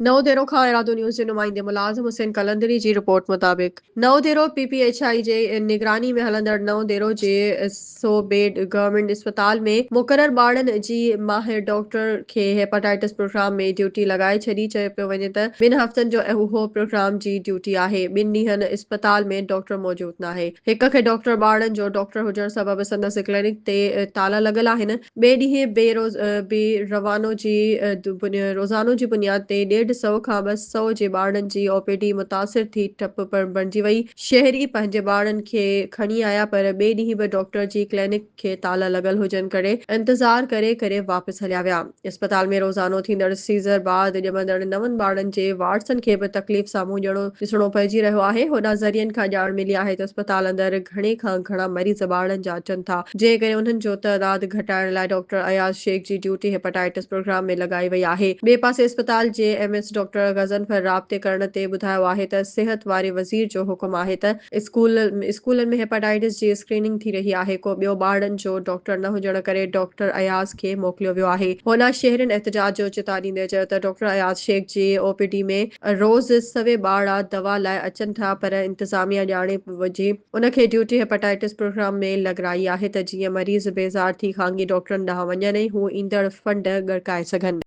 نئون ديرو کان ارادو نيوز جي نمائندي ملازم حسين قلندري جي رپورٽ مطابق نئون ديرو پي پي ايڇ I جي نگراني ۾ هلندڙ نئون ديرو جي سو بيڊ گورنمينٽ اسپتال ۾ مقرر ٻارڙن جي ماهر ڊاڪٽر کي هيپاٽائٽس پروگرام ۾ ڊيوٽي لڳائي ڇڏي چيو پيو وڃي ته ٻن هفتن جو اهو پروگرام جي ڊيوٽي آهي ٻن ڏينهن اسپتال ۾ ڊاڪٽر موجود ناهي هڪ کي ڊاڪٽر ٻارڙن جو ڊاڪٽر هجڻ سبب سندس ڪلينڪ تي تالا لڳل آهن ٻئي ڏينهن بي روز بي روانو جي روزانو جي بنياد تي ڏيڍ سئو کان 200 جي ٻارڙن جي او پي ڊي متاثر ٿي ٺپ بڻجي وئي، شهري پنهنجي ٻارڙن کي کڻي آيا پر ٻئي ڏينهن به ڊاڪٽر جي ڪلينڪ کي تالا لڳل هجڻ ڪري انتظار ڪري ڪري واپس هليا ويا. اسپتال ۾ روزانو ٿيندڙ سيزر بعد ڄمندڙ نون ٻارڙن جي وارثن کي به تڪليف سامهون ڄڻو ڏسڻو پئجي رهيو آهي، هوڏانهن ذريعن کان ڄاڻ ملي آهي ته اسپتال اندر گهڻي کان گهڻا مريض ٻارڙن جا اچن ٿا، جنهن ڪري انهن جو تعداد گهٽائڻ لاء ڊاڪٽر اياز شيخ جي ڊيوٽي هيپاٽائٽس پروگرام ۾ لڳائي وئي آهي. ٻئي پاسي اسپتال جي ايم ايس ڊاڪٽر غضنفر رابطي ڪرڻ تي ٻڌايو آهي ته صحت واري وزير جو حڪم آهي ته اسڪول اسڪولن ۾ هيپاٽائٽس جي اسڪريننگ ٿي رهي آهي، ڪو ٻيو ٻارڙن جو ڊاڪٽر نه هجڻ ڪري ڊاڪٽر اياز کي موڪليو ويو آهي. هوڏانهن شهرين احتجاج جو چتاء ڏيندي چيو ته ڊاڪٽر اياز شيخ جي او پي ڊي ۾ روز سوين ٻارڙا دوا لاء اچن ٿا پر انتظاميا ڄاڻي وجهي ان کي ڊيوٽي هيپاٽائٽس پروگرام ۾ لڳرائي آهي ته جيئن مريض بيزار ٿي خانگي ڊاڪٽرن ڏانهن وڃن ۽ هو ايندڙ فنڊ ڳڙڪائي سگهن.